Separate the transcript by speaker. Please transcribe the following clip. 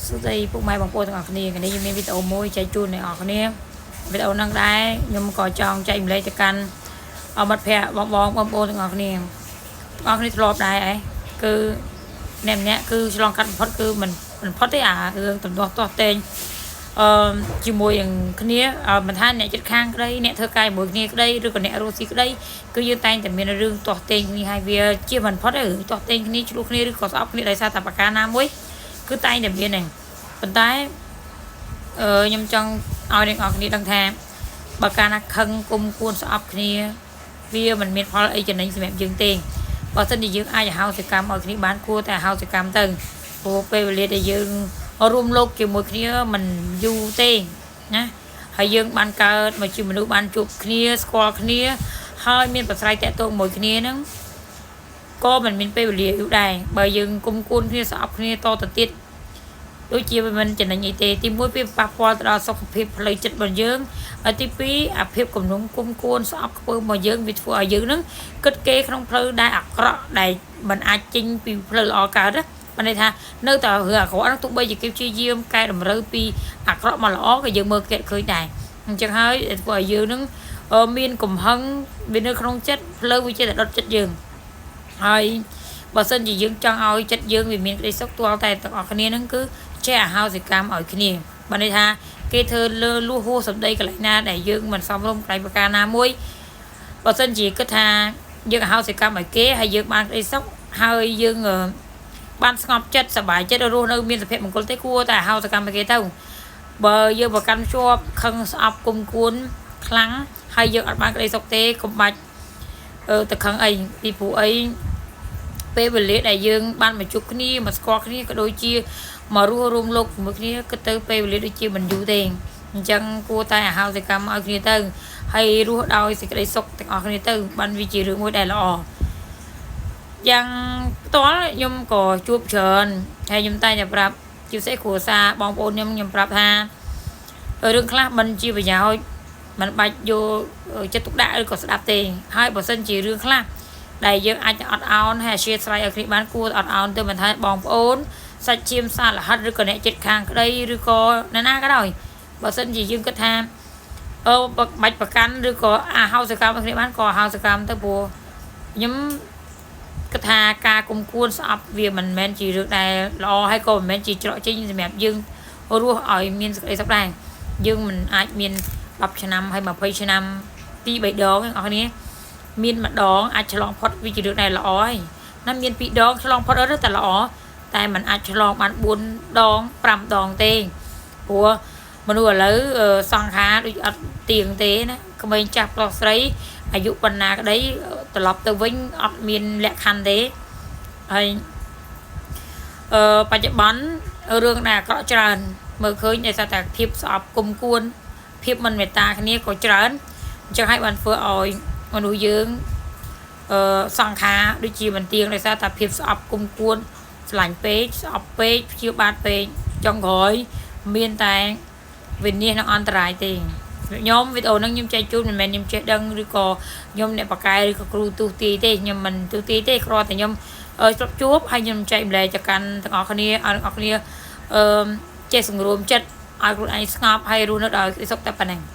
Speaker 1: សួស្តីពុកម៉ែបងប្អូនទាំងអស់គ្នាថ្ងៃនេះខ្ញុំមានវីដេអូមួយចែកជូនអ្នកនរគ្នាវីដេអូហ្នឹងដែរខ្ញុំក៏ចង់ចែករំលែកទៅកាន់អមិត្តភ័ក្តិបងបងបងប្អូនទាំងអស់គ្នាទាំងអស់គ្នាធ្លាប់ដែរអីគឺអ្នកម្នាក់គឺឆ្លងកាត់បំផុតគឺមិនមិនផុតទេអារឿងទំនាស់ទាស់ទែងអឺជាមួយនឹងគ្នាមិនថាអ្នកចិត្តខាងក្តីអ្នកធ្វើការជាមួយគ្នាក្តីឬក៏អ្នករស់ស៊ីក្តីគឺយើងតែងតែមានរឿងទាស់ទែងគ្នាហើយវាជាមិនផុតទេរឿងទាស់ទែងគ្នាឆ្លោះគ្នាឬក៏ស្អប់គ្នាដោយសារតែប្រការណាមួយគឺតែងតែមានហ្នឹងប៉ុន្តែអឺខ្ញុំចង់ឲ្យអ្នកនរគ្នាដឹងថាបើកាលណាខឹងគុំគួនស្អប់គ្នាវាមិនមានផលអីចំណេញសម្រាប់យើងទេបើសិនជាយើងអាចអហោសិកម្មឲ្យគ្នាបានគួរតែអហោសិកម្មទៅព្រោះពេលវេលាដែលយើងរួមលោកជាមួយគ្នាមិនយូរទេណាហើយយើងបានកើតមកជាមនុស្សបានជួបគ្នាស្គាល់គ្នាហើយមានប្រស្រ័យតាក់ទងមួយគ្នាហ្នឹងក៏មិនមានពេលវេលាយូរដែរបើយើងគុំគួនគ្នាស្អប់គ្នាតទៅទៀត ដូចជាវាមិនចំណេញអីទេទីមួយវាប៉ះពាល់ទៅដល់សុខភាពផ្លូវចិត្តរបស់យើងហើយទីពីរអាភាពគំនុំគុំគួនស្អប់ខ្ពើមរបស់យើងវាធ្វើឲ្យយើងនឹងគិតគេក្នុងផ្លូវដែលអាក្រក់ដែលមិនអាចចេញពីផ្លូវល្អកើតណាបានន័យថានៅតែរឿងអាក្រក់ហ្នឹងទោះបីជាគេព្យាយាមកែតម្រូវពីអាក្រក់មកល្អក៏យើងមើលគេឃើញដែរអញ្ចឹងហើយធ្វើឲ្យយើងនឹងមានកំហឹងវានៅក្នុងចិត្តផ្លូវវាចេះតែដុតចិត្តយើងហើយបើសិនជាយើងចង់ឲ្យចិត្តយើងវាមានក្តីសុខទាល់តែទាំងអស់គ្នានឹងគឺចេះអហោសិកម្មឲ្យគ្នាបានន័យថាគេធ្វើលើលួសហួសសម្ដីកន្លែងណាដែលយើងមិនសមរម្យកន្លែងប្រការណាមួយបើសិនជាគិតថាយើងអហោសិកម្មឲ្យគេហើយយើងបានក្តីសុខហើយយើងបានស្ងប់ចិត្តសប្បាយចិត្តរស់នៅមានសុភមង្គលទេគួរតែអហោសិកម្មឲ្យគេទៅបើយើងប្រកាន់ជាប់ខឹងស្អប់គុំគួនខ្លាំងហើយយើងអត់បានក្តីសុខទេកុំបាច់ទៅខឹងអីពីព្រោះអីពេលវេលាដែលយើងបានមកជួបគ្នាមកស្គាល់គ្នាក៏ដូចជាមករស់រួមលោកជាមួយគ្នាគិតទៅពេលវេលាដូចជាមិនយូរទេអញ្ចឹងគួរតែអហោសិកម្មឲ្យគ្នាទៅហើយរស់ដោយសេចក្តីសុខទាំងអស់គ្នាទៅបានវាជារឿងមួយដែលល្អយ៉ាងផ្ទាល់ខ្ញុំក៏ជួបច្រើនហើយខ្ញុំតែងតែប្រាប់ជាពិសេសគ្រួសារបងប្អូនខ្ញុំខ្ញុំប្រាប់ថារឿងខ្លះមិនជាប្រយោជន៍មិនបាច់យកចិត្តទុកដាក់ឬក៏ស្ដាប់ទេហើយបើសិនជារឿងខ្លះដែលយើងអាចអត់ឱនហើយអធ្យាស្រ័យឲ្យគ្នាបានគួរអត់ឱនទៅមិនថាបងប្អូនសាច់ឈាមសាលហិតឬក៏អ្នកចិត្តខាងក្តីឬក៏អ្នកណាក៏ដោយបើសិនជាយើងគិតថាអឺបាច់ប្រកាន់ឬក៏អាហោសកម្មឲ្យគ្នាបានក៏អាហោសកម្មទៅព្រោះខ្ញុំគិតថាការគុំគួនស្អប់វាមិនមែនជារឿងដែលល្អហើយក៏មិនមែនជាច្រកចេញសម្រាប់យើងរស់ឲ្យមានសេចក្តីសុខដែរយើងមិនអាចមាន10ឆ្នាំហើយ20ឆ្នាំ2 3ដងទាំងអស់គ្នាមានម្ដងអាចឆ្លងផុតវាជារឿងដែលល្អហើយណាមានពីរដងឆ្លងផុតអត់តែល្អតែมันអាចឆ្លងបាន4ដង5ដងទេព្រោះមនុស្សឥឡូវសង្ខារដូចអត់ទៀងទេណាក្មេងចាស់ប្រុសស្រីអាយុប៉ុណ្ណាក្តីត្រឡប់ទៅវិញអត់មានលក្ខខណ្ឌទេហើយអឺបច្ចុប្បន្នរឿងដែលអាក្រក់ច្រើនមើលឃើញដោយសារតែភាពស្អប់គុំគួនភាពមិនមេត្តាគ្នាក៏ច្រើនអញ្ចឹងហើយបានធ្វើឲ្យមនុស្សយើងអឺសង្ខារដូចជាមិនទៀងដោយសារតែភាពស្អប់គុំគួនស្រឡាញ់ពេកស្អប់ពេកព្យាបាទពេកចុងក្រោយមានតែវិនាសនិងអន្តរាយទេខ្ញុំវីដេអូហ្នឹងខ្ញុំចែកជូនមិនមែនខ្ញុំចេះដឹងឬក៏ខ្ញុំអ្នកបកកែឬក៏គ្រូទូទាយទេខ្ញុំមិនទូទាយទេគ្រាន់តែខ្ញុំធ្លាប់ជួបហើយខ្ញុំចែកម្លែកទៅកាន់ទាំងអស់គ្នាឲ្យទាំងអស់គ្នាអឺចេះសង្រួមចិត្តឲ្យខ្លួនឯងស្ងប់ហើយរស់នៅដោយសុខតែប៉ុណ្ណឹង។